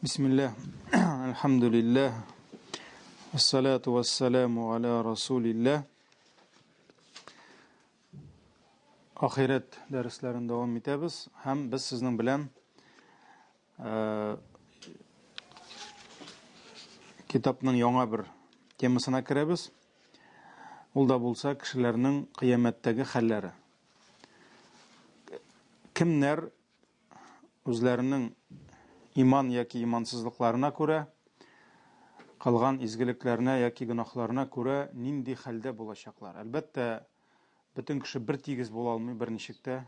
Бисмилләһ, әлхәмдүлилләһ, вассалату вассаламу аля расулилләһ. Ахирәт дәресләрен дәвам итәбез һәм без сезнең белән э, китапның яңа бер темасына керәбез. Ул да булса кешеләрнең кыямәттәге хәлләре. Кемнәр үзләренең иман яки имансызлыкларына күрә, кылган изгелекләренә яки гөнаһларына күрә нинди хәлдә булачаклар. Әлбәттә, бөтен кеше бер тигез була алмый берничек тә.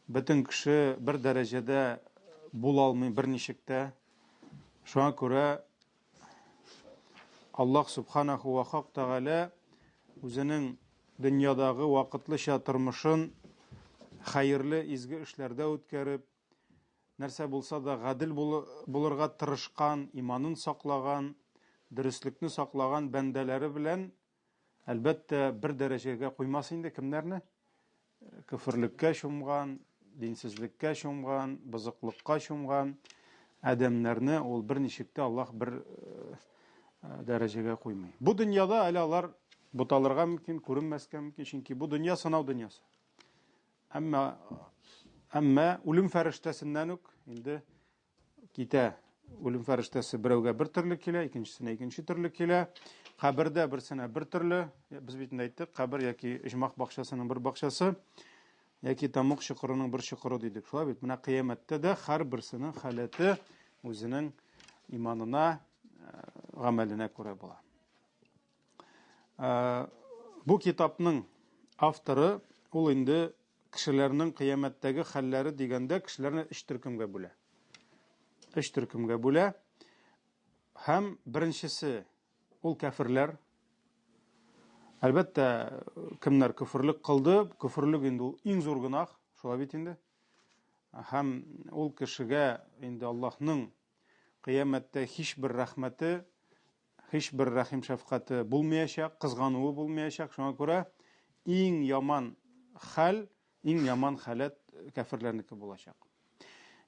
Бөтен кеше бер дәрәҗәдә була алмый берничек тә. Шуңа күрә Аллаһ Субханаху ва Хак Тәгалә үзенең дөньядагы вакытлыча тормышын хәерле изге эшләрдә үткәреп, нәрсә булса да гадел булырга тырышкан, иманын саклаган, дөреслекне саклаган бәндәләре белән Әлбәттә, бер дәрәҗәгә куймас инде кемнәрне? Көферлеккә чумган, динсезлеккә чумган, бозыклыкка чумган адәмнәрне ул берничек тә Аллаһ бер э, дәрәҗәгә куймый. Бу дөньяда әле алар буталырга мөмкин, күренмәскә мөмкин, чөнки бу дөнья сынау дөньясы. Әмма әмма үлем фәрештәсеннән үк инде Китә. Үлем фәрештәсе берәүгә бер төрле килә, икенчесенә икенче төрле килә. Кабердә берсенә бер төрле. Без бит инде әйттек, кабер яки оҗмах бакчасының бер бакчасы, яки тамук чокырының бер чокыры дидек. Шулай бит. Менә кыямәттә дә һәрберсенең халәте үзенең иманына, э, гамәленә күрә була. Э, бу китапның авторы ул инде Кешеләрнең кыямәттәге хәлләре дигәндә кешеләрне өч төркемгә бүлә. Өч төркемгә бүлә. Һәм беренчесе ул кәферләр. Әлбәттә, кемнәр көферлек кылды, көферлек инде ул иң зур гөнаһ, шулай бит инде. Һәм ул кешегә инде Аллаһның кыямәттә һичбер рәхмәте Һичбер рәхим-шәфкате булмаячак, кызгануы булмаячак. Шуңа күрә иң яман хәл, иң яман халәт кәферләрнеке булачак.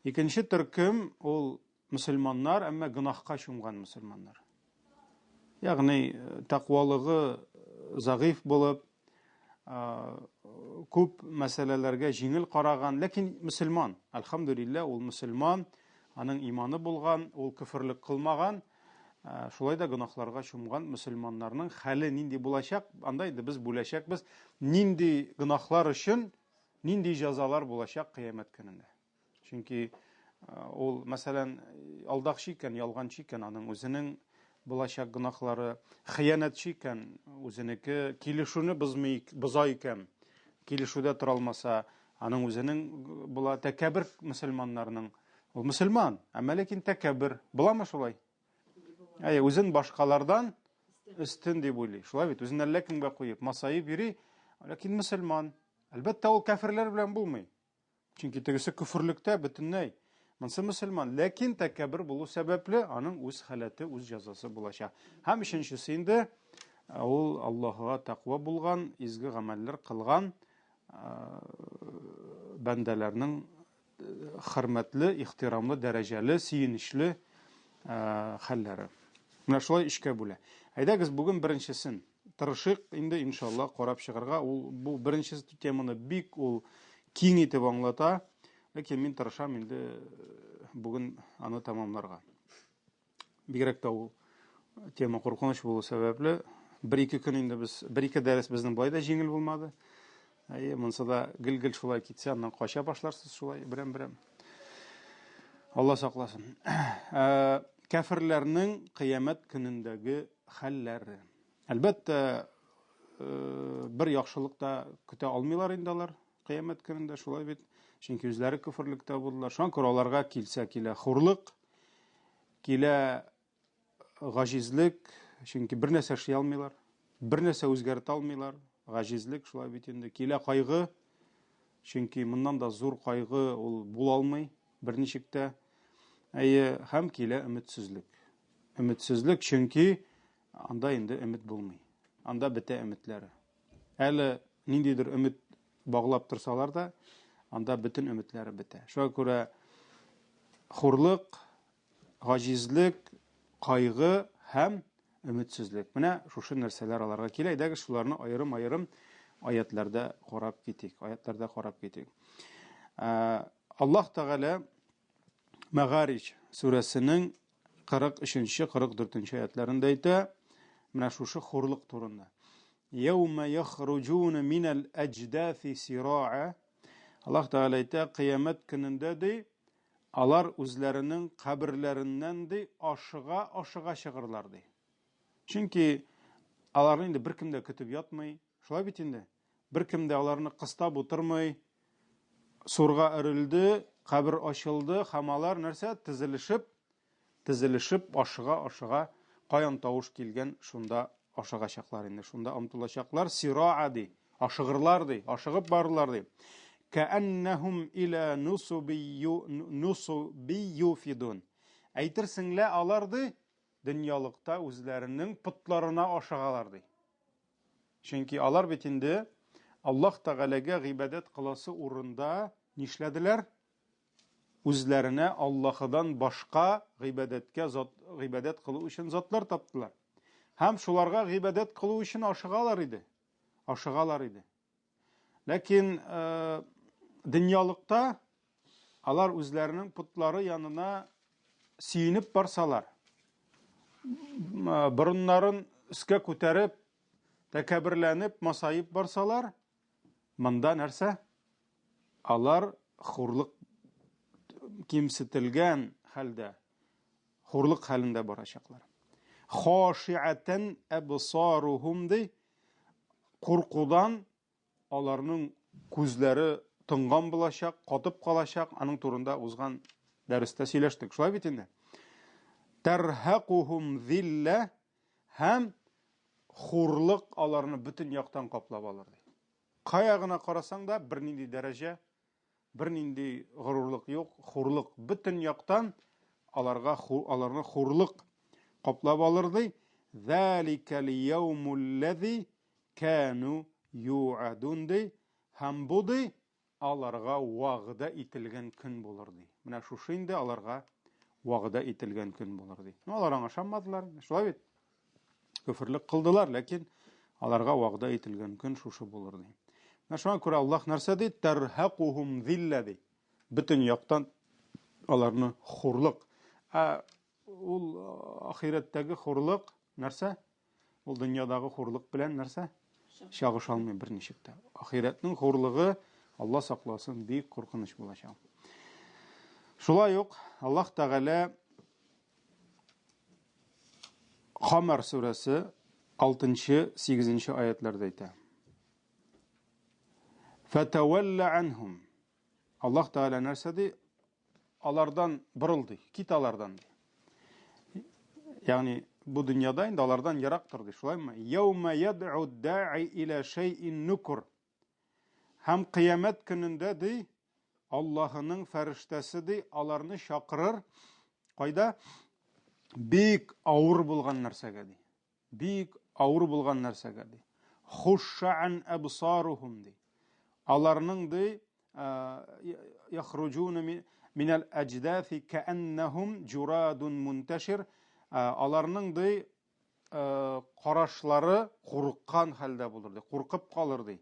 Икенче төркем ул мөселманнар, әмма гөнаһка чумган мөселманнар. Ягъни э, тәкъвалыгы э, зәгыйфь булып, күп мәсьәләләргә җиңел караган, ләкин мөселман, әлхәмдүлилләһ, ул мөселман, аның иманы булган, ул көферлек кылмаган, шулай да гөнаһларга чумган мөселманнарның хәле нинди булачак, анда инде без бүләчәкбез, нинди гөнаһлар өчен нинди җәзалар булачак кыямәт көнендә. Чөнки ул, мәсәлән, алдакчы икән, ялганчы икән, аның үзенең булачак гөнаһлары, хыянәтче икән, үзенеке, килешүне бозмый, боза икән, килешүдә тора алмаса, аның үзенең була тәкәбер мөселманнарның. Ул мөселман, әмма ләкин тәкәбер. Буламы шулай? Әйе, үзен башкалардан өстен дип уйлый. Шулай бит, үзен әллә кемгә куеп, масаеп йөри, ләкин мөселман. Әлбәттә, ул кәферләр белән булмый. Чөнки тегесе көферлектә бөтенләй. Монсы мөселман, ләкин тәкәббер булу сәбәпле аның үз халәте, үз җәзасы булачак. Һәм өченчесе инде ул Аллаһыга тәкъва булган, изге гамәлләр кылган бәндәләрнең хөрмәтле, ихтирамлы, дәрәҗәле, сөенечле хәлләре. Менә шулай өчкә бүлә. Әйдәгез бүген беренчесен тырышыйк инде иншалла карап чыгарга. Ул бу беренче теманы бик ул киң итеп аңлата. Ләкин мин тырышам инде бүген аны тәмамларга. Бигрәк тә ул тема куркыныч булу сәбәпле, бер-ике көн инде без, бер-ике дәрес безнең болай да җиңел булмады. Әйе, монысы да гел-гел шулай китсә, аннан кача башларсыз шулай берәм-берәм. Алла сакласын. Ә, кәферләрнең кыямәт көнендәге хәлләре. Әлбәттә, э, бер яхшылык та көтә алмыйлар инде алар кыямәт көнендә, шулай бит. Чөнки үзләре көферлектә булдылар. Шуңа күрә аларга килсә килә хурлык, килә гаҗизлек, чөнки бер нәрсә эшли алмыйлар, бер нәрсә үзгәртә алмыйлар. Гаҗизлек шулай бит инде. Килә кайгы, чөнки моннан да зур кайгы ул була алмый берничек тә. Әйе, һәм килә өметсезлек. Өметсезлек, чөнки анда инде өмет булмый. Анда бетә өметләре. Әле ниндидер өмет баглап торсалар да, анда бөтен өметләре бетә. Шуңа күрә хурлык, Гаҗизлек, кайгы һәм өметсезлек. Менә шушы нәрсәләр аларга килә. Әйдәгез шуларны аерым-аерым аятларда карап китик. Аятларда карап китик. Аллаһ Тәгалә Мәгарич сүрәсенең 43-44 аятларында әйтә, менә шушы хурлык турында. Яума яхруҗуна минәл әҗдафи сираа. Аллаһ Тәгалә әйтә, кыямәт көнендә ди, алар үзләренең каберләреннән ди ашыга-ашыга чыгырлар ди. Чөнки аларны инде беркем дә көтеп ятмый. Шулай бит инде. Беркем дә аларны кыстап утырмый. Сурга өрелде, кабер ачылды һәм алар нәрсә тезелешеп тезелешеп ашыга-ашыга каян тавыш килгән шунда ашыгачаклар инде, шунда омтылачаклар. Сираа ди, ашыгырлар ди, ашыгып барырлар ди. Кәәннәһум иля нусуби юфидун. Әйтерсең лә алар ди, дөньялыкта үзләренең потларына ашыгалар ди. Чөнки алар бит инде Аллаһ Тәгаләгә гыйбадәт кыласы урында нишләделәр? Үзләренә Аллаһыдан башка гыйбадәткә зат, гыйбадәт кылу өчен затлар таптылар. Һәм шуларга гыйбадәт кылу өчен ашыгалар иде. Ашыгалар иде. Ләкин э, дөньялыкта алар үзләренең потлары янына сөенеп барсалар, борыннарын өскә күтәреп, тәкәберләнеп, масаеп барсалар, монда нәрсә? Алар хурлык кимсетелгән хәлдә, хурлык хәлендә барачаклар. Хашиатан абсарухум ди, куркудан аларның күзләре тонган булачак, катып калачак. Аның турында узган дәрестә сөйләштек. Шулай бит инде. Тархакухум зилла һәм хурлык аларны бөтен яктан каплап алыр ди. Кая гына карасаң да, бернинди дәрәҗә, бернинди горурлык юк, хурлык бөтен яктан аларга аларны хурлык каплап алыр ди. Заликал яумул лази кану юадун ди. Һәм бу ди аларга вәгъдә ителгән көн булыр ди. Менә шушы инде аларга вәгъдә ителгән көн булыр ди. Ну, алар аңа ышанмадылар, шулай бит? Көферлек кылдылар, ләкин аларга вәгъдә ителгән көн шушы булыр ди. Менә шуңа күрә Аллаһ нәрсә ди? Тархакухум зилла ди. Бөтен яктан аларны хурлык. Ә ул ахирәттәге хурлык нәрсә? Ул дөньядагы хурлык белән нәрсә? Чагыша алмый берничек тә. Ахирәтнең хурлыгы, Алла сакласын, бик куркыныч булачак. Шулай ук Аллаһ Тәгалә Камар сүрәсе 6-8 аятларда әйтә. Фәтәвәллә анхум. Аллаһ Тәгалә нәрсә ди? Алардан борыл ди, кит алардан ди. Ягъни бу дөньяда инде алардан ерак тор ди, шулаймы? Яума яд'у да'i ила шәй'ин нукур. Һәм кыямәт көнендә ди, Аллаһының фәрештәсе ди, аларны чакырыр. Кайда? Бик авыр булган нәрсәгә ди. Бик авыр булган нәрсәгә ди. Хушшаан абсарухум ди. Аларның ди яхруҗуна минәл әҗдафи кәәннәһум җурадун мунташир. Аларның ди карашлары курыккан хәлдә булыр ди, куркып калыр ди.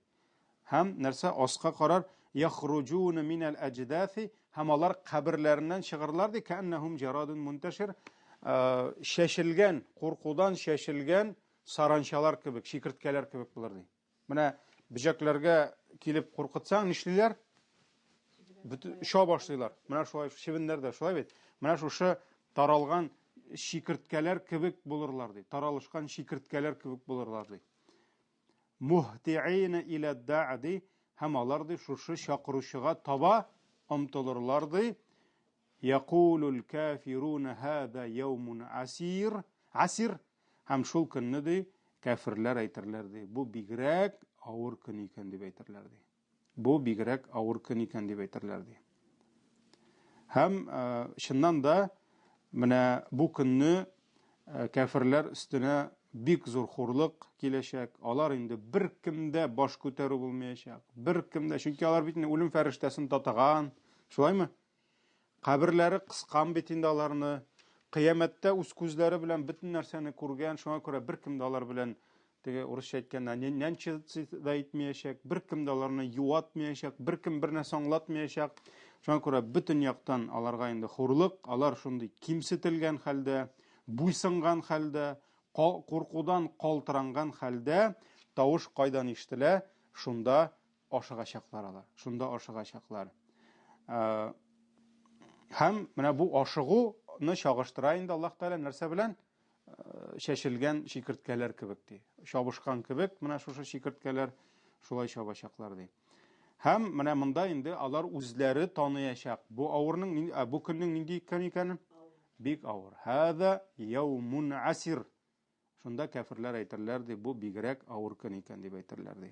Һәм нәрсә аска карар, яхруҗуна минәл әҗдафи, һәм алар каберләреннән чыгырлар ди, кәәннәһум җарадун мунташир, чәчелгән, куркудан чәчелгән саранчалар кебек, чикерткәләр кебек булыр ди. Менә бөҗәкләргә килеп куркытсаң, нишлиләр? Оча башлыйлар. Менә шулай чебеннәр дә шулай бит. Менә шушы таралган чикерткәләр кебек булырлар ди. Таралышкан чикерткәләр кебек булырлар ди. Муһтиина иля да'ди ди һәм алар ди шушы чакыручыга таба омтылырлар ди. Якулул кафируна хада яумун асир. Асир Һәм шул көнне, ди, кәферләр әйтерләр, ди, бу бигрәк авыр көн икән, дип әйтерләр, ди. Бу бигрәк авыр көн икән, дип әйтерләр, ди. Һәм э, чыннан да менә бу көнне э, кәферләр өстенә бик зур хурлык киләчәк. Алар инде беркемдә баш күтәрү булмаячак. Беркемдә, чөнки алар бит инде үлем фәрештәсен татыган. Шулаймы? Каберләре кыскан бит инде аларны. Кыямәттә үз күзләре белән бөтен нәрсәне күргән, шуңа күрә беркем дә алар белән теге урысча әйткәндә нянчиться да итмәячәк, беркем дә аларны юатмаячак, беркем бер нәрсә аңлатмаячак. Шуңа күрә бөтен яктан аларга инде хурлык, алар шундый кимсетелгән хәлдә, буйсынган хәлдә, куркудан калтыранган хәлдә тавыш кайдан ишетелә, шунда ашыгачаклар алар. Шунда ашыгачаклар. Э, һәм менә бу ашыгуны чагыштыра инде Аллаһ Тәгалә нәрсә белән? Э, чәчелгән чикерткәләр кебек ди. Чабышкан кебек менә шушы чикерткәләр шулай чабачаклар ди. Һәм менә монда инде алар үзләре таныячак. Бу авырның, бу көннең нинди икән икәнен? Бик авыр. Хәзә яумун асир. Шунда кәферләр әйтерләр ди, бу бигрәк авыр көн икән дип әйтерләр ди.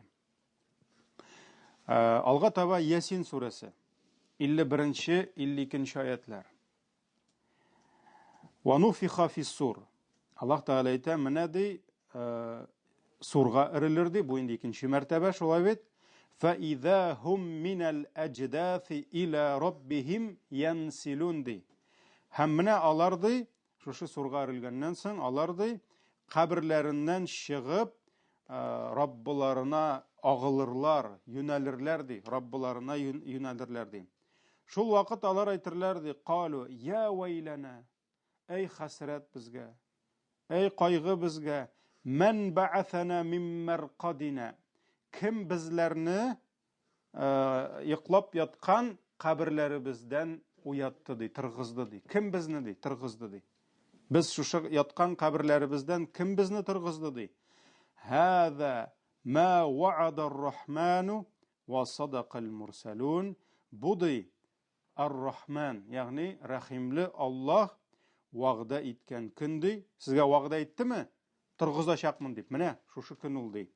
Э, алга таба Ясин сүрәсе 51-нче, 52-нче аятлар. Ва нуфиха фиссур. Аллаһ Тәгалә әйтә, менә ди, э, сурга өрелер ди, бу инде икенче мәртәбә, шулай бит? Фа иза хум минәл әҗдафи иля раббихим янсилун ди. Һәм менә алар ди, Шушы сурга өрелгәннән соң, алар ди, каберләреннән чыгып, э, Раббыларына агылырлар, юнәлерләр ди, Раббыларына юнәлерләр ди. Шул вакыт алар әйтерләр ди, калу, я вәйләнә, әй хәсрәт безгә, әй кайгы безгә, мән бәәсәнә мин мәркадинә, кем безләрне йоклап яткан каберләребездән уятты ди, торгызды ди. Кем безне ди, торгызды ди. Без шушы яткан каберләребездән кем безне торгызды ди. Хәзә ма ва'ада ар-рахману ва садакал мурсалун. Бу ди Ар-Рахман, ягъни рәхимле Аллаһ вәгъдә иткән көн ди. Сезгә вәгъдә иттеме? Торгызачакмын дип. Менә шушы көн ул ди.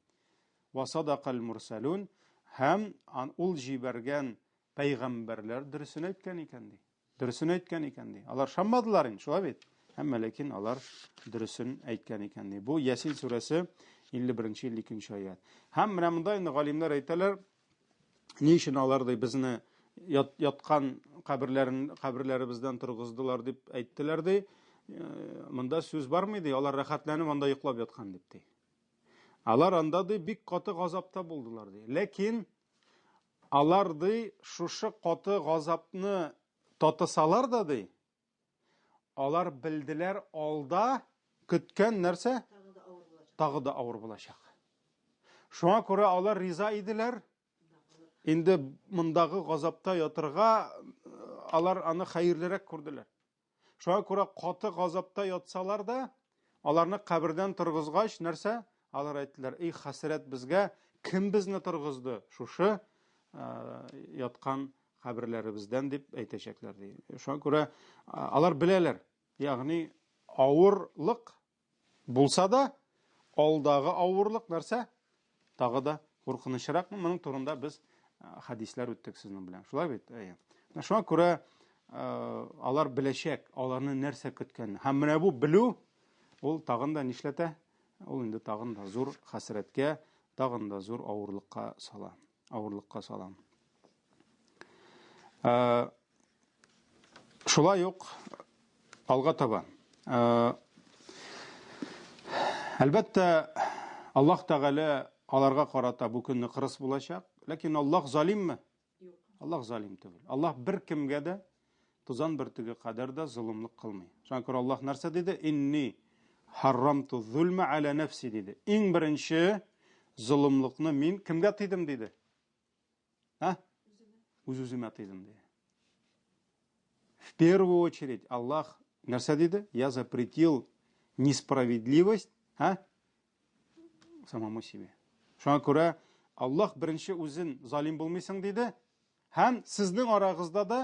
Ва садакал мурсалун һәм ул җибәргән пәйгамбәрләр дөресен әйткән икән ди. Дөресен әйткән икән ди. Алар ышанмадылар инде, шулай бит? Әмма ләкин алар дөресен әйткән икән ди. Бу Ясин сүрәсе 51-52 аят. Һәм менә монда инде галимнәр әйтәләр, Ни өчен алар ди безне ят, яткан каберләрен каберләребездән торгыздылар дип әйттеләр ди. Э, монда сүз бармый ди, алар рәхәтләнеп анда йоклап яткан дип ди. Алар анда ди бик каты газапта булдылар ди. Ләкин алар ди шушы каты газапны татысалар да ди, Алар белделәр алда көткән нәрсә? Тагы да авыр булачак. Шуңа күрә алар риза иделәр. Инде мондагы газапта ятырга э, алар аны хәерлерәк күрделәр. Шуңа күрә каты газапта ятсалар да, Аларны кабердән торгызгач, нәрсә? Алар әйттеләр, эй, хәсрәт безгә, кем безне торгызды? Шушы яткан каберләребездән дип әйтәчәкләр ди. Шуңа күрә алар беләләр, ягъни авырлык булса да, алдагы авырлык нәрсә? Тагы да куркынычрак. Моның турында без хәдисләр үттек сезнең белән. Шулай бит? Әйе. Менә шуңа күрә алар беләчәк, аларны нәрсә көткәнен. Һәм менә бу белү ул тагын да нишләтә? Ул инде тагын да зур хәсрәткә, тагын да зур авырлыкка сала. Авырлыкка сала. Шулай ук алга таба. Әлбәттә, Аллаһ Тәгалә аларга карата бу көнне кырыс булачак. Ләкин Аллаһ залимме? Юк. Аллаһ залим түгел. Аллаһ бер кемгә дә тузан бөртеге кадәр дә золымлык кылмый. Шуңа күрә Аллаһ нәрсә диде? Инни харрамту зулма аля нәфси диде. Иң беренче золымлыкны мин кемгә тыйдым диде? А? Үз-үземә тыйдым ди. В первую очередь Аллах нәрсә диде? Я запретил несправедливость, а? Самому себе. Шуңа күрә Аллаһ беренче үзен залим булмыйсың диде. Һәм сезнең арагызда да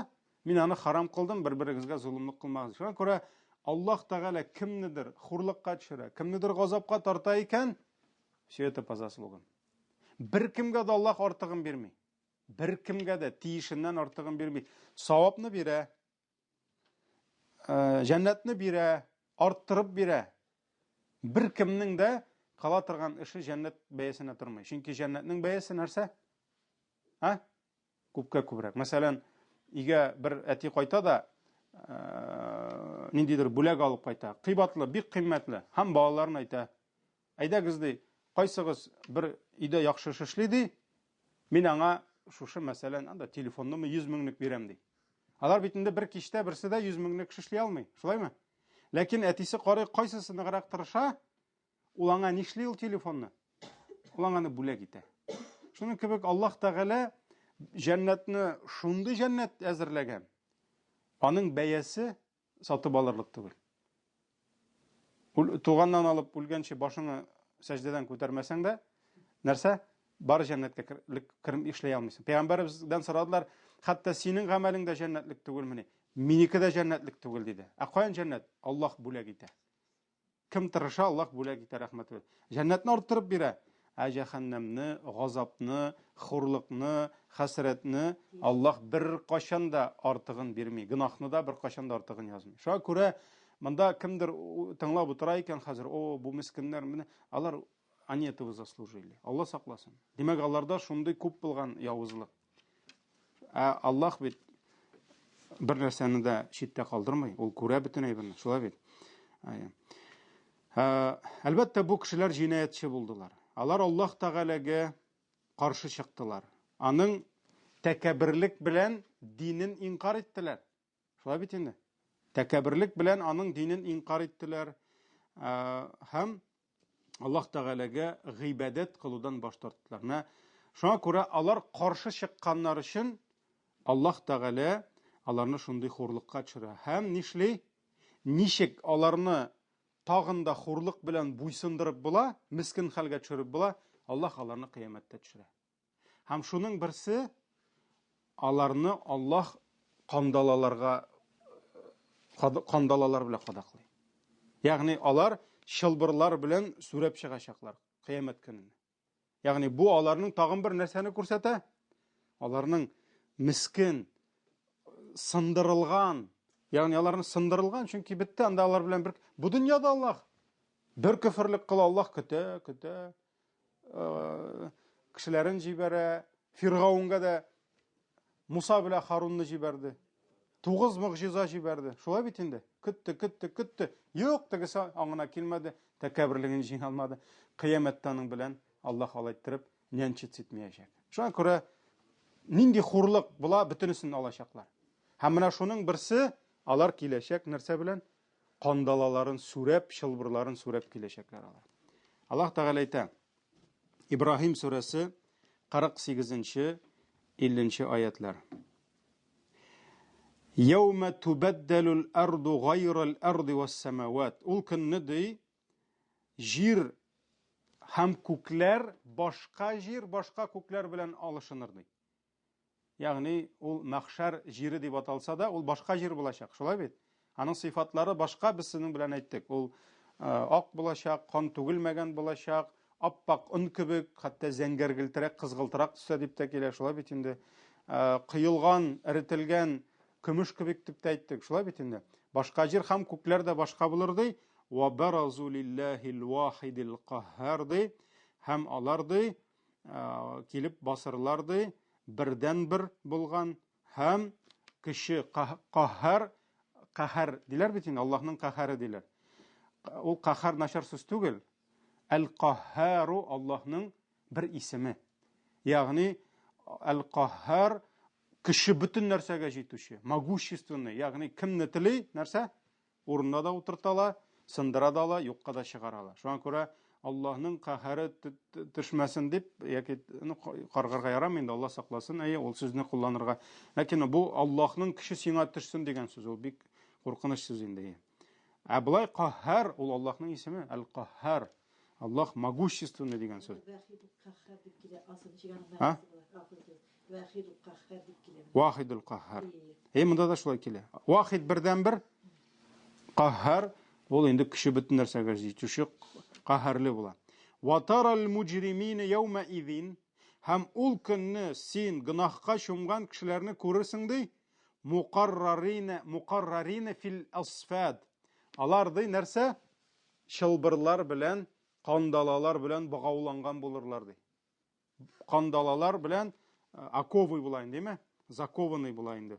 мин аны харам кылдым, бер-берегезгә золымлык кылмагыз. Шуңа күрә Аллаһ Тәгалә кемнедер хурлыкка төшерә, кемнедер газапка тарта икән, все это по заслугам. Беркемгә дә Аллаһ артыгын бирми. Беркемгә дә тиешеннән артыгын бирми. Савапны бирә, э, җәннәтне бирә, арттырып бирә. Беркемнең дә кала торган эше җәннәт бәясенә тормый. Чөнки җәннәтнең бәясе нәрсә? А? Күпкә күбрәк. Мәсәлән, өйгә бер әти кайта да, э, ниндидер бүләк алып кайта. Кыйбатлы, бик кыйммәтле. Һәм балаларын әйтә. Әйдәгез ди, кайсыгыз бер өйдә яхшы эш эшли ди, мин аңа шушы мәсәлән, анда телефоннымы 100 меңлек бирәм ди. Алар бит инде бер кичтә берсе дә 100 меңлек эш эшли алмый, шулаймы? Ләкин әтисе карый, кайсысы ныграк тырыша, ул аңа нишли ул телефонны? Ул аңа аны бүләк итә. Шуның кебек Аллаһ Тәгалә җәннәтне шундый җәннәт әзерләгән. Аның бәясе сатып алырлык түгел. Туганнан алып үлгәнче башыңны сәҗдәдән күтәрмәсәң дә, нәрсә? Бар җәннәткә кереп эшли алмыйсың. Пәйгамбәребездән сорадылар, хәтта синең гамәлең дә җәннәтлек түгелмени? Минеке дә җәннәтлек түгел, диде. Ә каян җәннәт? Аллаһ бүләк итә. Кем тырыша, Аллаһ бүләк итә рәхмәте белән. Җәннәтне арттырып бирә. Ә җәһәннәмне, газапны, хурлыкны, хәсрәтне Аллаһ беркайчан да артыгын бирми. Гөнаһны да беркайчан да артыгын язмый. Шуңа күрә монда кемдер тыңлап утыра икән хәзер, о, бу мескеннәр, менә алар они этого заслужили. Алла сакласын. Димәк, аларда шундый күп булган явызлык. Ә Аллаһ бит бер нәрсәне дә читтә калдырмый, ул күрә бөтен әйберне, шулай бит. Әлбәттә, бу кешеләр җинаятьче булдылар. Алар Аллаһ Тәгаләгә каршы чыктылар. Аның тәкәбберлек белән динен инкар иттеләр. Шулай бит инде. Тәкәбберлек белән аның динен инкар иттеләр. Һәм Аллаһ Тәгаләгә гыйбадәт кылудан баш тарттылар. Менә шуңа күрә алар каршы чыкканнар өчен Аллаһ Тәгалә аларны шундый хурлыкка төшерә. Һәм нишли? Ничек аларны тагын да хурлык белән буйсындырып була, мискен хәлгә төшереп була, Аллаһ аларны кыямәттә төшерә. Һәм шуның берсе аларны Аллаһ кандалаларга кандалалар белән кадаклый. Ягъни алар чылбырлар белән сүрәп чыгачаклар кыямәт көнендә. Ягъни бу аларның тагын бер нәрсәне күрсәтә? Аларның мискен, сындырылган, ягъни аларны сындырылган, чөнки бетте анда алар белән бер бу дөньяда Аллаһ бер көферлек кыла, Аллаһ көтә, көтә. Э, кешеләрен җибәрә. Фиргавенгә дә Муса белән Харунны җибәрде. Тугыз могҗиза җибәрде. Шулай бит инде. Көтте, көтте, көтте. Юк, тегесе аңына килмәде, тәкәбберлеген җиңә алмады. Кыямәттә аның белән Аллаһ алай иттереп нянчиться итмәячәк. Шуңа күрә нинди хурлык була, бөтенесен алачаклар. Һәм менә шуның берсе алар киләчәк нәрсә белән? Кандалаларын сүрәп, чылбырларын сүрәп киләчәкләр алар. Аллаһ Тәгалә әйтә, Ибраһим сүрәсе 48-нче, 50-нче аятлар. Яумә тубәддәлүл арду гайрал арди вассамават. Ул көнне ди, җир һәм күкләр башка җир, башка күкләр белән алышыныр ди. Ягъни ул мәхшәр җире дип аталса да, ул башка җир булачак, шулай бит? Аның сыйфатлары башка, без сезнең белән әйттек. Ул э, ак булачак, кан түгелмәгән булачак, аппак он кебек, хәтта зәңгәргелтерәк, кызгылтырак төстә дип тә килә, шулай бит инде. Э, коелган, эретелгән көмеш кебек дип тә әйттек, шулай бит инде. Башка җир һәм күкләр дә башка булыр ди. Ва баразу лиллахил вахидил каһһар ди. Һәм алар ди, килеп басырлар ди, бердәнбер булган һәм кеше каһәр, каһәр диләр бит инде, Аллаһның каһәре диләр. Ул каһәр начар сүз түгел. Әл-Каһһару Аллаһның бер исеме. Ягъни Әл-Каһһар кеше бөтен нәрсәгә җитүче, могущественный, ягъни кемне тели, нәрсә? Урынына да утырта ала, сындыра да ала, юкка да чыгара ала. Шуңа күрә Аллаһның каһәре төшмәсен дип, яки ну, каргарга ярамый инде, Аллаһ сакласын, әйе, ул сүзне кулланырга. Ләкин бу Аллаһның көче сиңа төшсен дигән сүз, ул бик куркыныч сүз инде. Ә болай каһәр, ул Аллаһның исеме, әл-каһһар. Аллаһ могущественный дигән сүз. А? Вахидул каһһар. Әй, монда да шулай килә. Вахид бердән-бер, каһһар ул инде көче бөтен нәрсәгә җитүче каһәрле була. Ватарал муҗримина яума изин һәм ул көнне син гөнаһка чумган кешеләрне күрерсең ди. Мукаррарина, мукаррарина фил асфад. Алар ди нәрсә? Чылбырлар белән, кандалалар белән богауланган булырлар ди. Кандалалар белән э, оковый була инде, димме? Закованный була инде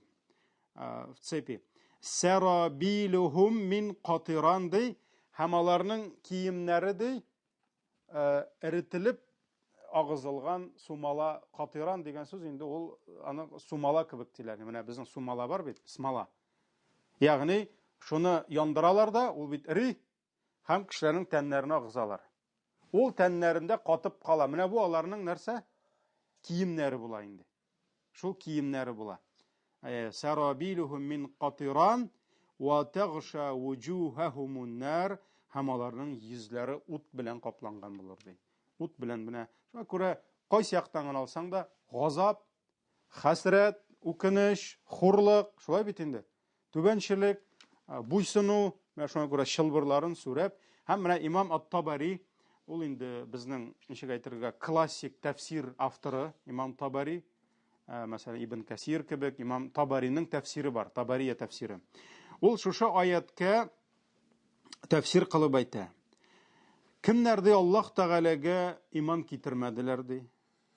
э, в цепи. Сәрабилухум мин катиран ди, һәм аларның киемнәре ди, э, эретелеп агызылган сумала катиран дигән сүз инде ул аны сумала кебек диләр. Менә безнең сумала бар бит, смола. Ягъни шуны яндыралар да, ул бит эри һәм кешеләрнең тәннәренә агызалар. Ул тәннәрендә катып кала. Менә бу аларның нәрсә? Киемнәре була инде. Шул киемнәре була. Э, Сарабилухум мин катиран ва тагша вуҗухахумун нар һәм аларның йөзләре ут белән капланган булыр ди. Ут белән менә. Шуңа күрә кайсы яктан гына алсаң да, газап, хәсрәт, үкенеч, хурлык, шулай бит инде. Түбәнчелек, буйсыну, менә шуңа күрә чылбырларын сүрәп, һәм менә имам Ат-Табари, ул инде безнең, ничек әйтергә, классик тәфсир авторы, имам Табари, мәсәлән, Ибн Кәсир кебек, имам Табариның тәфсире бар, Табария тәфсире. Ул шушы аяткә тәфсир кылып әйтә. Кемнәр ди Аллаһ Тәгаләгә иман китермәделәр ди,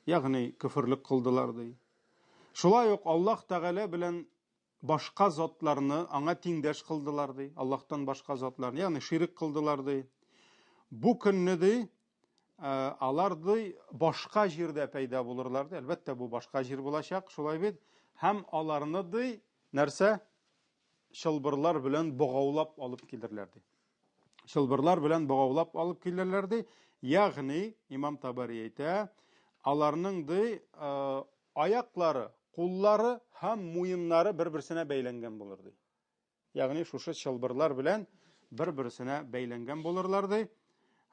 ягъни көферлек кылдылар ди. Шулай ук Аллаһ Тәгалә белән башка затларны аңа тиңдәш кылдылар ди, Аллаһтан башка затларны, ягъни ширек кылдылар ди. Бу көнне ди, э, алар ди башка җирдә пәйда булырлар ди. Әлбәттә, бу башка җир булачак, шулай бит. Һәм аларны ди, нәрсә? Чылбырлар белән богаулап алып килерләр ди. Чылбырлар белән богаулап алып килерләр ди. Ягъни, имам Табари әйтә, аларның ди, э, Аяклары, куллары һәм муеннары бер-берсенә бәйләнгән булыр, ди. Ягъни шушы чылбырлар белән бер-берсенә бәйләнгән булырлар, ди.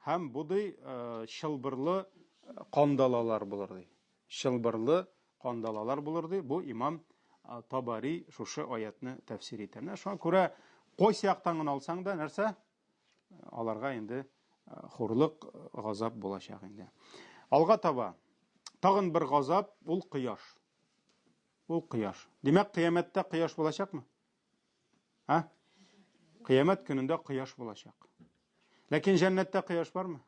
Һәм бу ди э, чылбырлы э, кандалалар булыр, ди. Чылбырлы кандалалар булыр, ди. Бу имам э, Табари шушы аятны тәфсир итә. Менә шуңа күрә кайсы яктан гына алсаң да нәрсә? Аларга инде хурлык, газап булачак инде. Алга таба тагын бер газап ул кояш. Ул кояш. Димәк, кыямәттә кояш булачакмы? А? Кыямәт көнендә кояш булачак. Ләкин җәннәттә кояш бармы?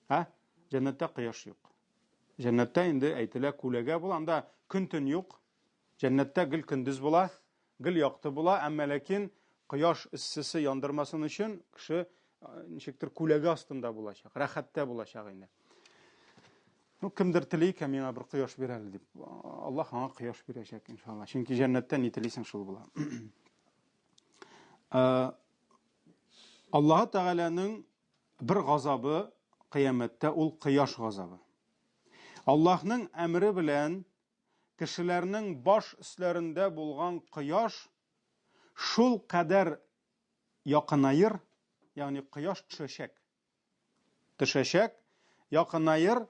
А? Җәннәттә кояш юк. Җәннәттә инде әйтелә күләгә була, анда көн-төн юк. Җәннәттә гел көндез була, гел якты була, әмма ләкин кояш эссесе яндырмасын өчен кеше ничектер күләгә астында булачак, рәхәттә булачак инде. Ну, кемдер тели икән, миңа бер кояш бир әле дип. Аллаһ аңа кояш бирәчәк, иншалла. Чөнки җәннәттә ни телисең, шул була. Аллаһ Тәгаләнең бер газабы кыямәттә ул кояш газабы. Аллаһның әмере белән кешеләрнең баш өсләрендә булган кояш шул кадәр якынаер, ягъни кояш төшәчәк. Төшәчәк, якынаер,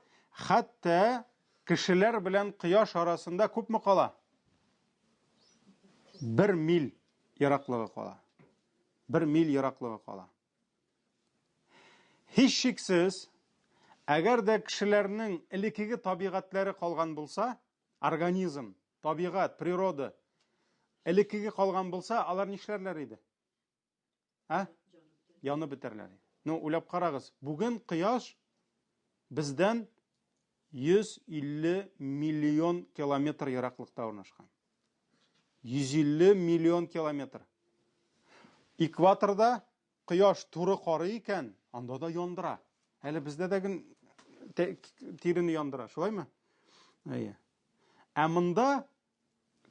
хәтта кешеләр белән кояш арасында күпме кала? Бер миль ераклыгы кала. Бер миль ераклыгы кала. Һичшиксез, әгәр дә кешеләрнең элеккеге табигатьләре калган булса, организм, табигать, природа элеккеге калган булса, алар нишләрләр иде? А? Янып бетәрләр иде. Ну, уйлап карагыз, бүген кояш бездән 150 миллион километр ераклыкта урнашкан. 150 миллион километр. Экваторда кояш туры карый икән, анда да яндыра. Әле бездә дә ген тирене яндыра, шулаймы? Әйе. Ә монда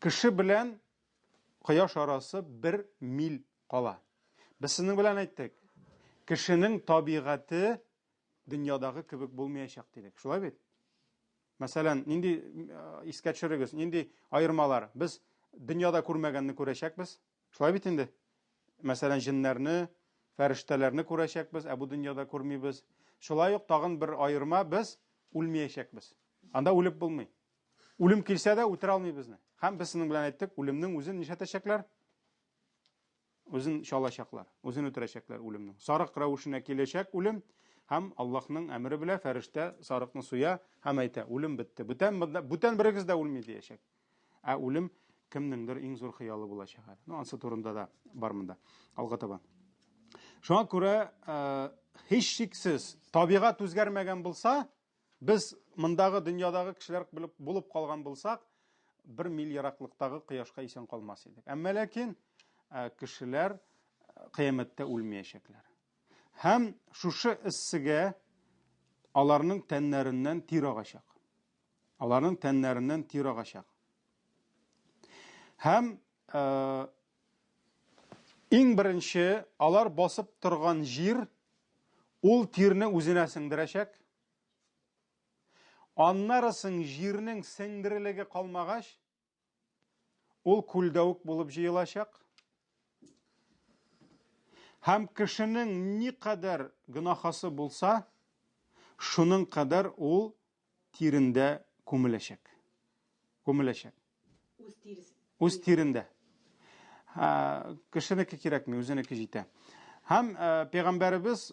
кеше белән кояш арасы бер миль кала. Без сезнең белән әйттек. Кешенең табигате дөньядагы кебек булмаячак дидек. Шулай бит? Мәсәлән, нинди искә төшерегез, нинди аермалар? Без дөньяда күрмәгәнне күрәчәкбез. Шулай бит инде? Мәсәлән, җеннәрне, фәрештәләрне күрәчәкбез, ә бу дөньяда күрмибез. Шулай ук тагын бер аерма, без үлмәячәкбез. Анда үлеп булмый. Үлем килсә дә үтерә алмый безне. Һәм без сезнең белән әйттек, үлемнең үзен нишләтәчәкләр? Үзен чалачаклар, үзен үтерәчәкләр үлемнең. Сарык рәвешенә киләчәк үлем һәм Аллаһның әмере белән фәрештә сарыкны суя һәм әйтә, үлем бетте. Бүтән бүтән берегез дә үлми диячәк. Ә үлем кемнеңдер иң зур хыялы булачак әле. Ну, ансы турында да бар монда. Алга таба. Шуңа күрә, э, һичшиксез табигать үзгәрмәгән булса, Без мондагы дөньядагы кешеләр булып калган булсак, бер миль ераклыктагы кояшка исән калмас идек. Әмма ләкин кешеләр кыямәттә үлмәячәкләр. Һәм шушы эссегә аларның тәннәреннән тир агачак. Аларның тәннәреннән тир агачак. Һәм иң беренче алар басып торган җир ул тирне үзенә сеңдерәчәк. Аннары соң җирнең сеңдерелеге калмагач, ул күлдәвек булып җыелачак. Һәм кешенең никадәр гөнаһасы булса, шуның кадәр ул тирендә күмеләчәк. Күмеләчәк. Үз тиресе. Үз тирендә. Кешенеке кирәкми, үзенеке җитә. Һәм пәйгамбәребез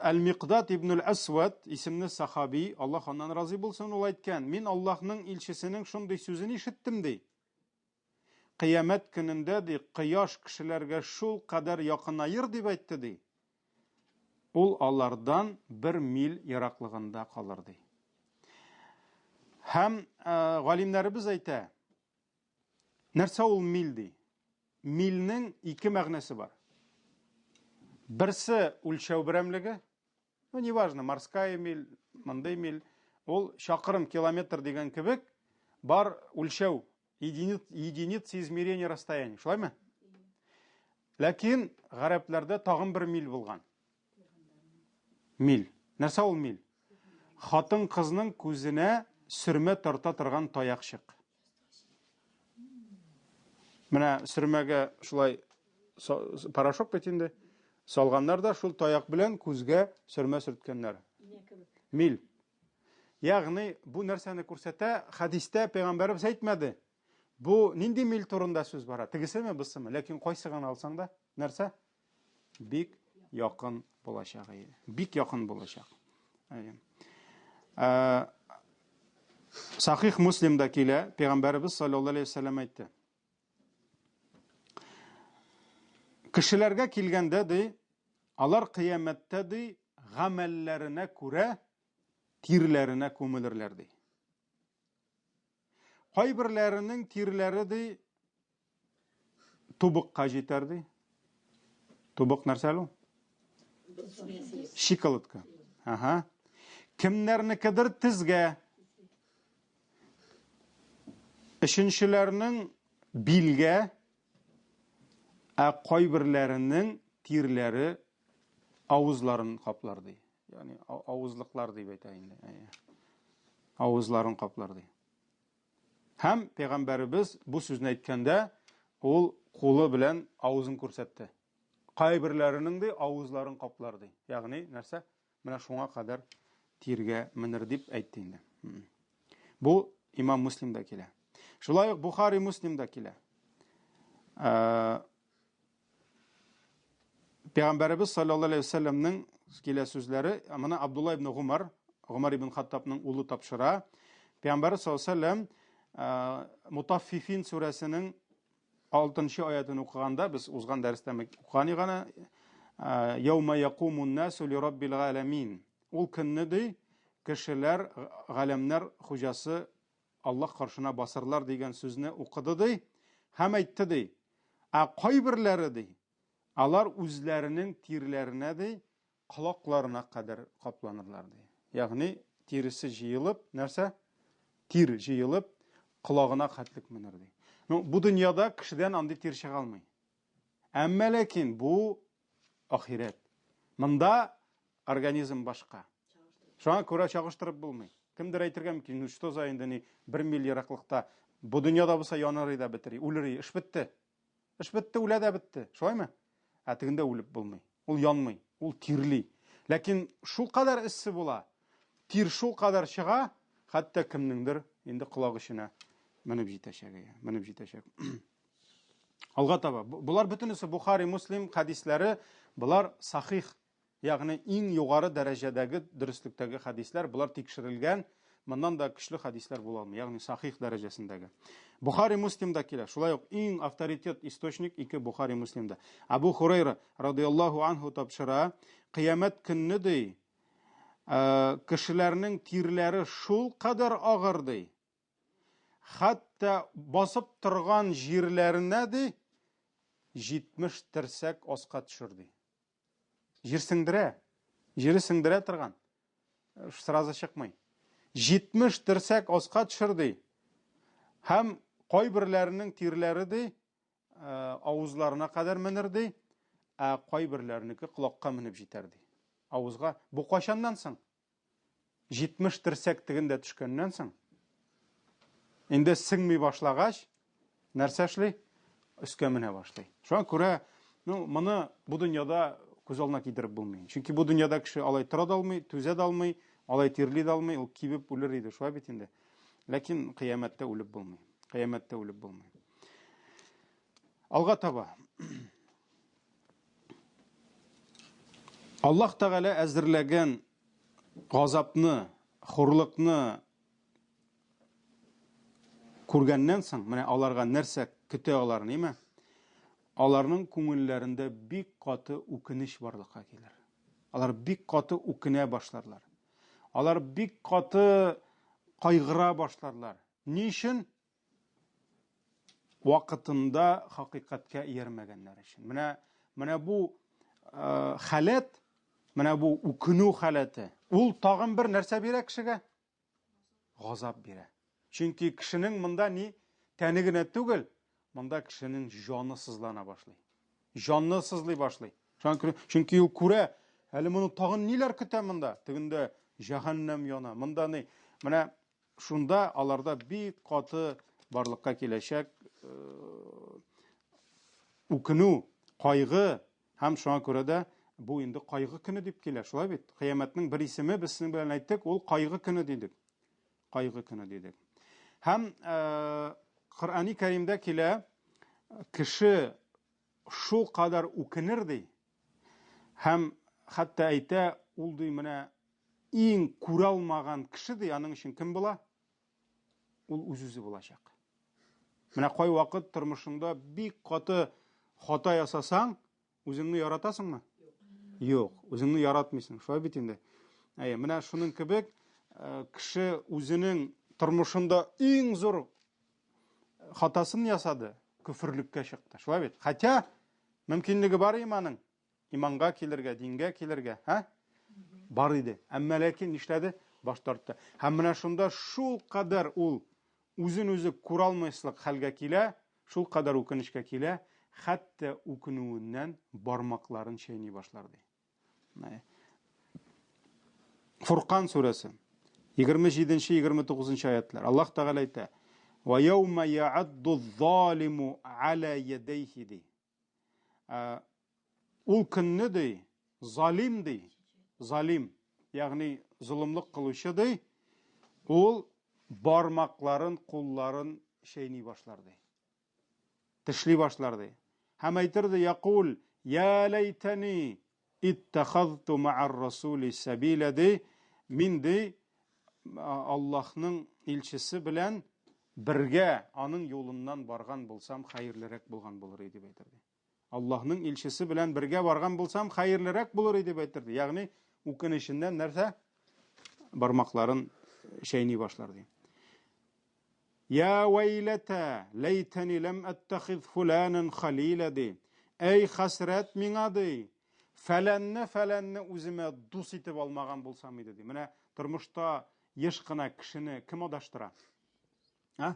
Әл-Микдад ибн Әсвад исемле сахаби, Аллаһ аннан разый булсын, ул әйткән: "Мин Аллаһның илчесенең шундый сүзен ишеттем", ди. Кыямәт көнендә ди, кояш кешеләргә шул кадәр якынаер дип әйтте ди. Ул алардан бер миль ераклыгында калыр ди. Һәм галимнәребез әйтә, нәрсә ул миль ди? Мильнең ике мәгънәсе бар. Берсе үлчәү берәмлеге, ну, неважно, морская миль, мондый миль, ул чакрым, километр дигән кебек бар үлчәү, единица измерения расстояния, шулаймы? Ләкин гарәпләрдә тагын бер миль булган. Миль. Нәрсә ул миль? Хатын-кызның күзенә сөрмә тарта торган таякчык. Менә сөрмәгә шулай порошок бит инде. Салганнар да шул таяк белән күзгә сөрмә сөрткәннәр. Миль. Ягъни бу нәрсәне күрсәтә? Хәдистә пәйгамбәребез әйтмәде. Бу нинди миль турында сүз бара? Тегесеме, бусымы? Ләкин кайсы гына алсаң да, нәрсә? Бик якын булачак. Бик якын булачак. Сахих Муслимда килә, пәйгамбәребез саллаллаһу алейһи вәсәлләм әйтте. Кешеләргә килгәндә ди, алар кыямәттә ди, гамәлләренә күрә тирләренә күмелерләр ди. Кайберләренең тирләре ди тубыкка җитәр ди. Тубык нәрсә әле ул? Щиколотка. Ага. Кемнәрнекедер тезгә. Өченчеләрнең билгә, ә кайберләренең тирләре авызларын каплар ди. Ягъни авызлыклар дип әйтә инде. Авызларын каплар ди. Һәм пәйгамбәребез бу сүзне әйткәндә, ул кулы белән авызын күрсәтте. Кайберләренең ди авызларын каплар ди. Ягъни нәрсә? Менә шуңа кадәр тиргә менер дип әйтте инде. Бу Имам Муслимда килә. Шулай ук Бухари Муслимда килә. Пәйгамбәребез саллаллаһу алейһи вәсәлләмнең килә сүзләре, моны Абдулла ибн Гумар, Гумар ибн Хаттабның улы тапшыра. Пәйгамбәребез саллаллаһу алейһи вәсәлләм Мутаффифин сүрәсенең 6 аятын укыганда, без узган дәрестә укыган идек Яума якумун насу ли раббил галәмин. Ул көнне ди, кешеләр галәмнәр хуҗасы Аллаһ каршына басырлар дигән сүзне укыды ди һәм әйтте ди, ә кайберләре ди, алар үзләренең тирләренә ди, колакларына кадәр капланырлар ди. Ягъни тиресе җыелып, нәрсә? Тир җыелып, колагына хәтлек менер ди. Ну, бу дөньяда кешедән андый тир чыга алмый. Әмма ләкин бу ахирәт. Монда организм башка. Шуңа күрә чагыштырып булмый. Кемдер әйтергә мөмкин, ну что за инде ни, бер миль ераклыкта бу дөньяда булса яныр да бетер, үлер, эш бетте. Эш бетте, үлә дә бетте. Шулаймы? Ә тегендә үлеп булмый. Ул янмый, ул тирли. Ләкин шул кадәр эссе була, тир шул кадәр чыга, хәтта кемнеңдер инде колак эченә менеп җитәчәк, менеп җитәчәк. Алга таба. Болар бөтенесе Бухари, Муслим хәдисләре, болар сахих, ягъни иң югары дәрәҗәдәге дөреслектәге хәдисләр, болар тикшерелгән, моннан да көчле хәдисләр була алмый, ягъни сахих дәрәҗәсендәге. Бухари, Муслимда килә. Шулай ук иң авторитет источник ике Бухари, Муслимда. Абу Хурайра радияллаһу анху тапшыра, кыямәт көнне ди, кешеләрнең тирләре шул кадәр агыр ди, Хәтта басып торган җирләренә ди, 70 терсәк аска төшер ди. Җир сеңдерә. Җире сеңдерә торган. Сразу чыкмый. 70 терсәк аска төшер ди. Һәм кайберләренең тирләре ди, авызларына кадәр менер ди, ә кайберләренеке колакка менеп җитәр ди. Авызга. Бу кайчаннан соң? 70 терсәк тегендә төшкәннән соң. Инде сеңми башлагач, нәрсә эшли? Өскә менә башлый. Шуңа күрә, ну, моны бу дөньяда күз алдына китереп булмый. Чөнки бу дөньяда кеше алай тора да алмый, түзә дә алмый, алай тирли дә алмый, ул кибеп үлер иде, шулай бит инде. Ләкин кыямәттә үлеп булмый. Кыямәттә үлеп булмый. Алга таба. Аллаһ Тәгалә әзерләгән газапны, хурлыкны күргәннән соң, менә аларга нәрсә көтә алар, ниме? Аларның күңелләрендә бик каты үкенеч барлыкка килер. Алар бик каты үкенә башларлар. Алар бик каты кайгыра башларлар. Ни өчен? Вакытында хакыйкатькә иярмәгәннәр өчен. Менә менә бу э, халәт, менә бу үкенү халәте, ул тагын бер нәрсә бирә кешегә? Газап бирә. Чөнки кешенең монда ни тәне генә түгел, монда кешенең җаны сызлана башлый. Җанны сызлый башлый. Чөнки ул күрә, әле моны тагын ниләр көтә монда? Тегендә җәһәннәм яна. Монда ни? Менә Шунда аларда бик каты барлыкка киләчәк үкенү, кайгы һәм шуңа күрә дә бу инде кайгы көне дип килә, шулай бит? Кыямәтнең бер исеме без сезнең белән әйттек, ул кайгы көне дидек. Кайгы көне дидек. Һәм Коръәни Кәримдә килә, кеше шул кадәр үкенер ди, һәм хәтта әйтә, ул ди менә Иң күрә алмаган кеше ди, аның өчен кем була? Ул үз-үзе булачак. Менә кайвакыт тормышыңда бик каты хата ясасаң, үзеңне яратасыңмы? Юк, үзеңне яратмыйсың. Шулай бит инде. Әйе, менә шуның кебек э, кеше үзенең тормышында иң зур хатасын ясады, көферлеккә чыкты. Шулай бит. Хотя мөмкинлеге бар иманың. Иманга килергә, дингә килергә, һә? Бар иде. Әмма ләкин нишләде? Баш тартты. Һәм менә шунда шул кадәр ул үзен үзе күралмаслык хәлгә килә, шул кадәр үкенечкә килә, хәтта үкенүеннән бармакларын чәйни башлар ди. Фуркан сүрәсе 27-29 аятлар. Аллаһ Тәгалә әйтә: "Ва яума я'адду залиму аля ядайхи" ди. Ул көнне ди, залим ди, залим, ягъни золымлык кылучы ди, ул бармакларын, кулларын чәйни башлар ди. Тешли башлар ди. Һәм әйтер ди, якул, я ләйтәни иттахазту ма'ар расули сабила ди, мин ди, Аллаһның илчесе белән бергә аның юлыннан барган булсам, хәерлерәк булган булыр иде дип әйтер ди. Аллаһның илчесе белән бергә барган булсам, хәерлерәк булыр иде дип әйтер ди. Ягъни үкенеченнән нәрсә? Бармакларын чәйни башлар ди. Я вәйләтә, ләйтәни ләм әттәхиз фуланан халила ди. Әй хәсрәт миңа ди. Фәләнне фәләнне үземә дус итеп алмаган булсам иде ди. Менә тормышта еш кына кешене кем адаштыра? А?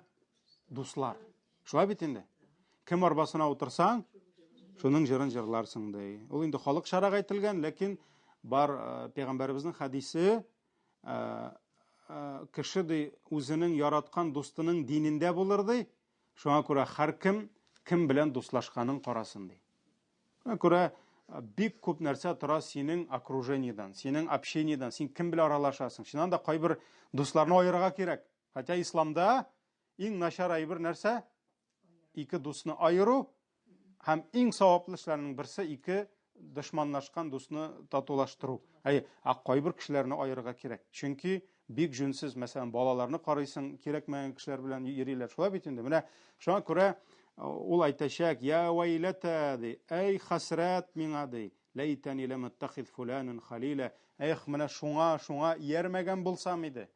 Дуслар. Шулай бит инде. Кем арбасына утырсаң, шуның җырын җырларсың ди. Ул инде халык шарак әйтелгән, ләкин бар э, пәйгамбәребезнең хәдисе э, э, кеше ди үзенең яраткан дустының динендә булыр ди. Шуңа күрә һәркем кем белән дуслашканын карасын ди. Шуңа күрә бик күп нәрсә тора синең окружениедан, синең общениедан, син кем белән аралашасың. Чыннан да кайбер дусларны аерырга кирәк. Хотя исламда иң начар әйбер нәрсә? Ике дусны аеру һәм иң саваплы эшләрнең берсе ике дошманлашкан дусны татулаштыру. Әйе, ә кайбер кешеләрне аерырга кирәк. Чөнки бик җүнсез, мәсәлән, балаларны карыйсың, кирәкмәгән кешеләр белән йөриләр. Шулай бит инде. Менә шуңа күрә ул әйтәчәк, я вәйләтә, ди, әй хәсрәт миңа, ди, ләйтәни ләм әттәхиз фуланан халила. Эх, менә шуңа, шуңа иярмәгән булсам иде.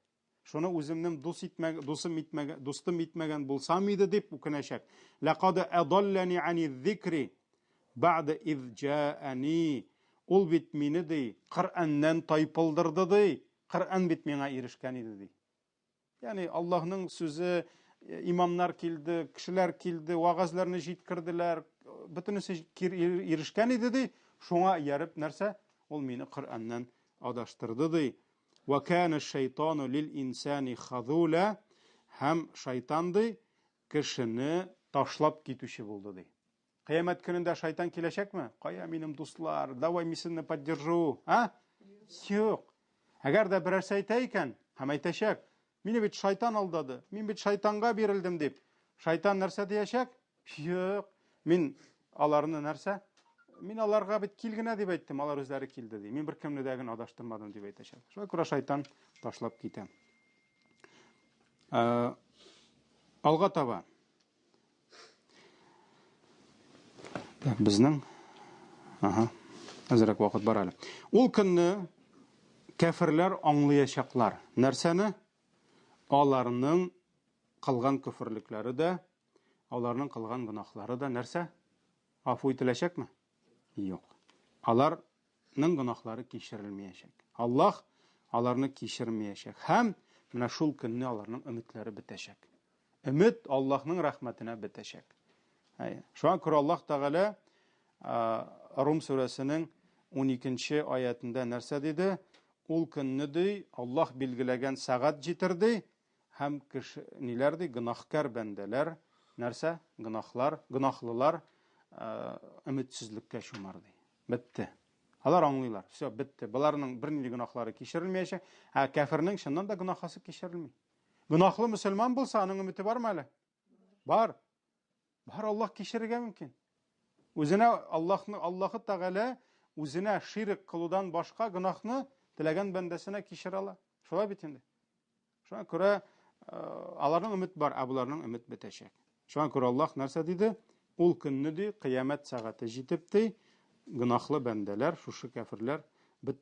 Шуны үземнең дус итмәг, дусым итмәгән, дустым итмәгән булсам иде дип үкенәчәк. Ләкад адаллани ани зикри. Бәгъдә из җаани. Ул бит мине ди, Коръәннән тайпылдырды ди. Коръән бит миңа ирешкән иде ди. Ягъни Аллаһның сүзе, имамнар килде, кешеләр килде, вәгазьләрне җиткерделәр, бөтенесе ирешкән иде ди. Шуңа ияреп нәрсә? Ул мине Коръәннән адаштырды ди. Ва кана шайтану лил инсани хазула һәм шайтан ди кешене ташлап китүче булды ди. Кыямәт көнендә шайтан киләчәкме? Кая минем дуслар, давай мин сезне поддержу, а? Юк. Әгәр дә берәрсе әйтә икән, һәм әйтәчәк, мине бит шайтан алдады, мин бит шайтанга бирелдем дип, шайтан нәрсә диячәк? Юк. Мин аларны нәрсә? Мин аларга бит кил генә дип әйттем, алар үзләре килде ди. Мин беркемне дә генә адаштырмадым дип әйтәчәк. Шулай күрә шайтан ташлап китә. Ә, алга таба. Так, безнең Ага. Әзрәк вакыт бар әле. Ул көнне кәферләр аңлаячаклар. Нәрсәне? Аларның кылган көферлекләре дә, аларның кылган гөнаһлары да нәрсә? Гафу ителәчәкме? Юк. Аларның гөнаһлары кичерелмәячәк. Аллаһ аларны кичермәячәк. Һәм менә шул көнне аларның өметләре бетәчәк. Өмет Аллаһның рәхмәтенә бетәчәк. Шуңа күрә Аллаһ Тәгалә Рум сүрәсенең 12 аятында нәрсә диде? Ул көнне ди, Аллаһ билгеләгән сәгать җитер ди, һәм кеше ниләр ди, гөнаһкар бәндәләр, нәрсә? Гөнаһлар, гөнаһлылар өметсезлеккә чумар ди. Бетте. Алар аңлыйлар. Все, бетте. Боларның бернинди гөнаһлары кичерелмәячәк. Ә кәфернең чыннан да гөнаһасы кичерелми. Гөнаһлы мөселман булса, аның өмете бармы әле? Бар. Бар, Аллаһ кичерергә мөмкин. Үзенә Аллаһны Аллаһы Тәгалә үзенә ширк кылудан башка гөнаһны теләгән бәндәсенә кичерә ала. Шулай бит инде. Шуңа күрә э, аларның өмет бар, ә боларның өмет бетәчәк. Шуңа күрә Аллаһ нәрсә диде? Ул көнне ди, кыямәт сәгате җитеп ди, гөнаһлы бәндәләр, шушы кәферләр бет,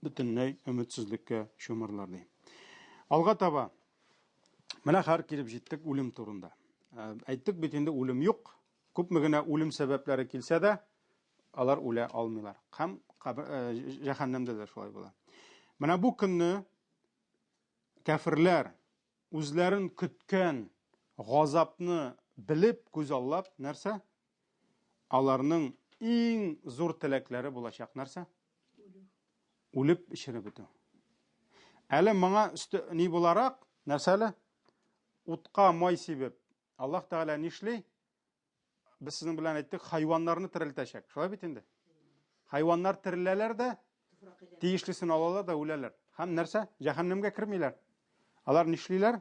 бөтенләй өметсезлеккә чумырлар ди. Алга таба менә хәзер килеп җиттек үлем турында. Э, әйттек бит инде үлем юк. Күпме генә үлем сәбәпләре килсә дә, алар үлә алмыйлар. Һәм э, җәһәннәмдә дә шулай була. Менә бу көнне кәферләр үзләрен көткән газапны белеп, күзаллап, нәрсә? Аларның иң зур теләкләре булачак нәрсә? Үлеп эчереп бетү. Әле моңа өсте ни буларак, нәрсә әле? Утка май сибеп, Аллаһ Тәгалә нишли? Без сезнең белән әйттек, хайваннарны терелтәчәк. Шулай бит инде? Хайваннар тереләләр дә, тиешлесен алалар да үләләр. Һәм нәрсә? Җәһәннәмгә кермиләр. Алар нишлиләр?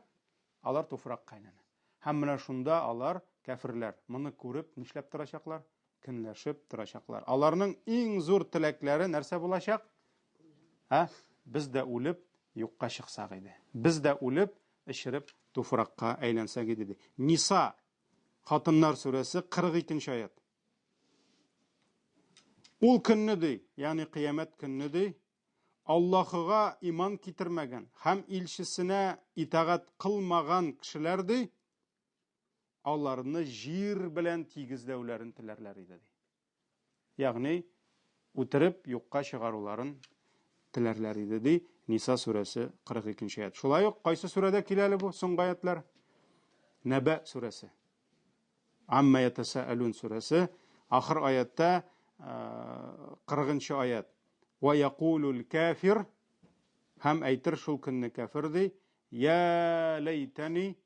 Алар туфракка әйләнә. Һәм менә шунда алар, кәферләр, моны күреп нишләп торачаклар? Көнләшеп торачаклар. Аларның иң зур теләкләре нәрсә булачак? Ә? Без дә үлеп юкка чыксак иде. Без дә үлеп, эчереп туфракка әйләнсәк иде ди. Ниса Хатыннар сүрәсе 42 нче аят. Ул көнне ди, ягъни кыямәт көнне ди, Аллаһыга иман китермәгән һәм илчесенә итагать кылмаган кешеләр ди, аларны җир белән тигезләүләрен теләрләр иде ди. Ягъни үтереп юкка чыгаруларын теләрләр иде, ди Ниса сүрәсе 42 нче аят. Шулай ук кайсы сүрәдә килә әле бу соңгы аятлар? Нәбә сүрәсе. Амма ятасаалун сүрәсе ахыр аятта 40 нчы аят. Ва якулул кафир һәм әйтер шул көнне кафир ди, я ләйтәни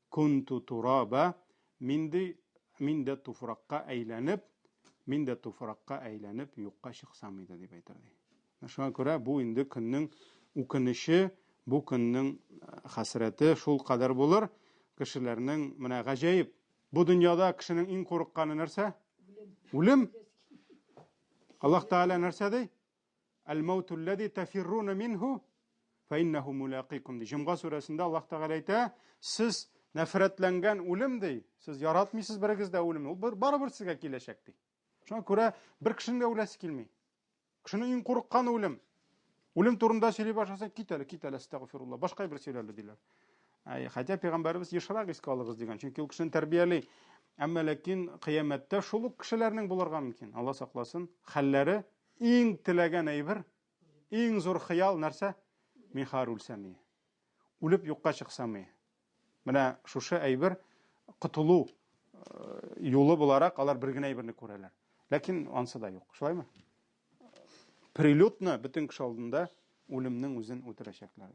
Кунту тураба, мин ди, мин дә туфракка әйләнеп, мин дә туфракка әйләнеп юкка чыксам иде, дип әйтер ди. Шуңа күрә бу инде көннең үкенече, бу көннең э, хәсрәте шул кадәр булыр. Кешеләрнең менә гаҗәеп. Бу дөньяда кешенең иң курыкканы нәрсә? Үлем. Аллаһ Тәгалә нәрсә ди? Әл-мауту аллази тафирруна минһу фа иннаху мулакикум ди. Җомга сүрәсендә Аллаһ Тәгалә әйтә, сез нәфрәтләнгән үлем ди, сез яратмыйсыз берегез дә үлемне, ул барыбер сезгә киләчәк ди. Шуңа күрә бер кешенең дә үләсе килми. Кешенең иң курыкканы үлем. Үлем турында сөйли башласаң, кит әле, кит әле, әстәгъфирулла, башка бер сөйлә әле диләр. Әй, хотя пәйгамбәребез ешрак искә алыгыз дигән, чөнки ул кешене тәрбияли. Әмма ләкин кыямәттә шул ук кешеләрнең булырга мөмкин. Алла сакласын. Хәлләре иң теләгән әйбер, иң зур хыял нәрсә? Мин хәзер үлсәм ие. Үлеп юкка чыксам ие. Менә шушы әйбер котылу э, юлы буларак алар бер генә әйберне күрәләр. Ләкин ансы да юк. Шулаймы? Прилюдно бөтен кеше алдында үлемнең үзен үтерәчәкләр.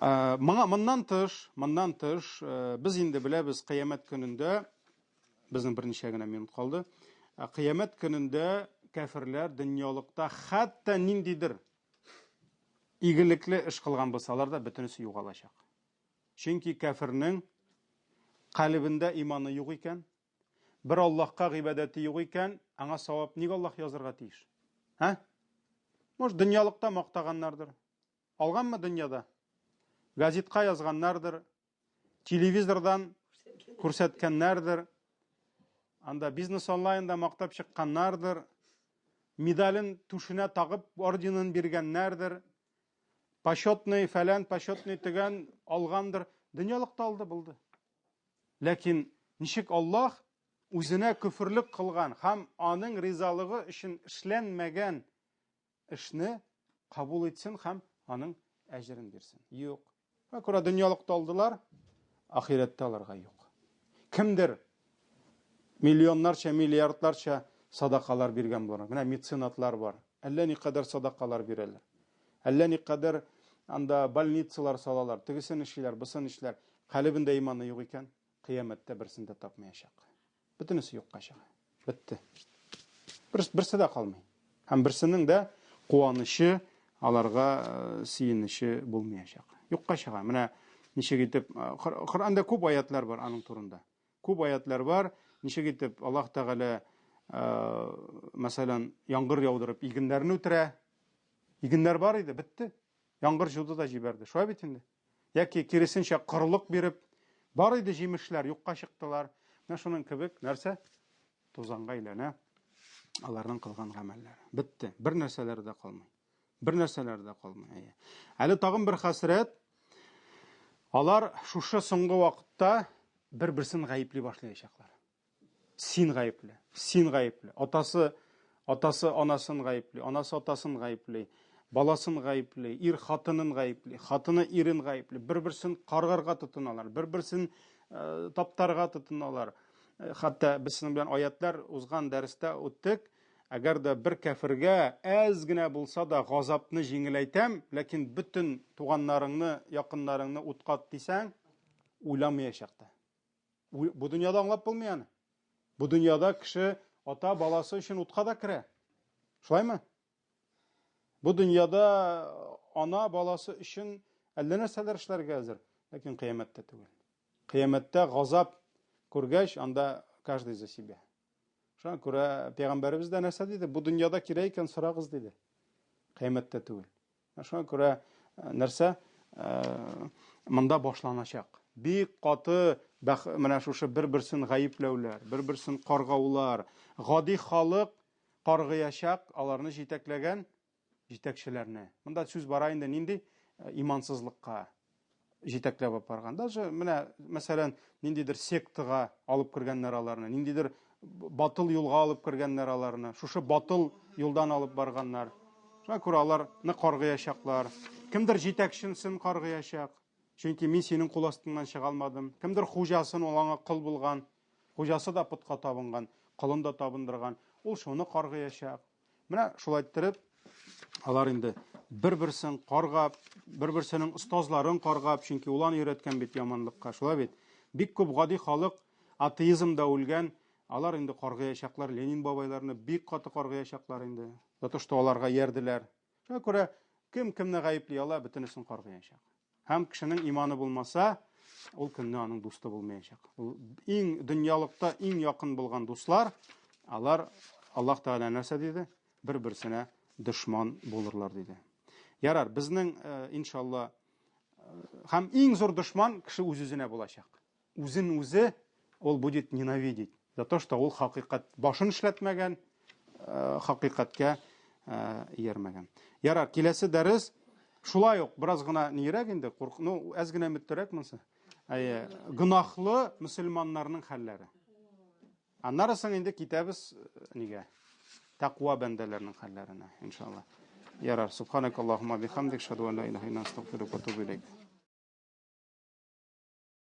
Э, моңа моннан тыш, моннан тыш, э, без инде беләбез, кыямәт көнендә безнең берничә генә минут калды. Э, кыямәт көнендә кәферләр дөньялыкта хәтта ниндидер игелекле эш кылган булсалар да, бөтенесе югалачак. Чөнки кәфернең калебендә иманы юк икән, бер Аллаһка гыйбадәте юк икән, аңа савап ник Аллаһ язырга тиеш? Ә? Может, дөньялыкта мактаганнардыр. Алганмы дөньяда? Газетка язганнардыр, телевизордан күрсәткәннәрдер, анда бизнес онлайнда мактап чыкканнардыр, медален түшенә тагып орденын биргәннәрдер, почетный фәлән, почетный төгән алгандыр. Дөньялыкта алды, булды. Ләкин ничек Аллаһ үзенә көферлек кылган һәм аның ризалыгы өчен эшләнмәгән эшне кабул итсен һәм аның әҗерен бирсен? Юк. Шуңа күрә дөньялыкта алдылар, ахирәттә аларга юк. Кемдер миллионнарча, миллиардларча садакалар биргән булыр. Менә меценатлар бар. Әллә никадәр садакалар бирәләр. Әллә никадәр анда больницалар салалар, тегесен эшлиләр, бысын эшлиләр. Калебендә иманы юк икән, кыямәттә берсен дә тапмаячак. Бөтенесе юкка чыга. Бетте. Берсе дә калмый. Һәм берсенең дә куанычы, аларга э, сөенече булмаячак. Юкка чыга. Менә ничек итеп э, Коръәндә күп аятлар бар аның турында. Күп аятлар бар. Ничек итеп Аллаһ Тәгалә э, мәсәлән, яңгыр яудырып игеннәрне үтерә. Игеннәр бар иде, бетте. Яңгыр җуды да җибәрде. Шулай бит инде. Яки киресенчә корылык биреп, бар иде җимешләр, юкка чыктылар. Менә шуның кебек нәрсә? Тузанга әйләнә аларның кылган гамәлләре. Бетте. Бер нәрсәләре дә калмый. Бер нәрсәләре дә калмый. Әйе. Әле тагын бер хәсрәт. Алар шушы соңгы вакытта бер-берсен гаепли башлаячаклар. Син гаепле, син гаепле. Атасы, атасы анасын гаепли, анасы атасын гаепли, баласын гаепли, ир хатынын гаепли, хатыны ирен гаепли. Бер-берсен каргарга тотыналар, бер-берсен э, таптарга тотыналар. Э, хәтта без сезнең белән аятлар узган дәрестә үттек. Әгәр дә бер кәфергә әз генә булса да газапны җиңеләйтәм, ләкин бөтен туганнарыңны, якыннарыңны утка ат дисәң, уйламаячак та. Бу дөньяда аңлап булмый аны. Бу дөньяда кеше ата баласы өчен утка да керә. Шулаймы? Бу дөньяда ана баласы өчен әллә нәрсәләр эшләргә әзер, ләкин кыямәттә түгел. Кыямәттә газап күргәч, анда каждый за себя. Шуңа күрә пәйгамбәребез дә нәрсә диде? Бу дөньяда кирәк икән, сорагыз диде. Кыямәттә түгел. Шуңа күрә э, нәрсә э, монда башланачак. Бик каты менә шушы бер-берсен гаепләүләр, бер-берсен каргаулар, гади халык каргыячак аларны җитәкләгән җитәкчеләрне. Монда сүз бара инде нинди э, имансызлыкка җитәкләп алып барган. Даже менә, мәсәлән, ниндидер сектага алып кергәннәр аларны, ниндидер батыл юлга алып кергәннәр аларны, шушы батыл юлдан алып барганнар. Шуңа күрә аларны каргыячаклар. Кемдер җитәкчесен каргыячак. Чөнки мин синең кул астыннан чыга алмадым. Кемдер хуҗасын, ул аңа кол булган. Хуҗасы да потка табынган, колын да табындырган. Ул шуны каргыячак. Менә шулай иттереп, алар инде бер-берсен каргап, бер-берсенең остазларын каргап, чөнки ул аны өйрәткән бит яманлыкка, шулай бит. Бик күп гади халык атеизмда үлгән, алар инде каргыячаклар, Ленин бабайларны бик каты каргыячаклар инде. За то, что аларга иярделәр. Шуңа күрә кем кемне гаепли ала, бөтенесен каргыячак. Һәм кешенең иманы булмаса, ул көнне аның дусты булмаячак. Ул иң дөньялыкта иң якын булган дуслар, алар Аллаһ Тәгалә нәрсә диде? Бер-берсенә дошман булырлар диде. Ярар, безнең э, иншалла э, һәм иң зур дошман кеше үз-үзенә булачак. Үзен үзе ул будет ненавидеть за то, что ул хакыйкать башын эшләтмәгән, э, хакыйкатькә э, иярмәгән. Ярар, киләсе дәрес шулай ук бераз гына нирәк инде, курк, ну, әз генә мөттәрәк монысы. Әйе, гөнаһлы мөселманнарның хәлләре. Аннары соң инде китәбез э, нигә? Тәкъва бәндәләрнең хәлләренә, иншалла. Ярар, субханакаллаһумма бихамдик, шаду ан ла илаһа илля анта, астагфирука ва атубу илейк.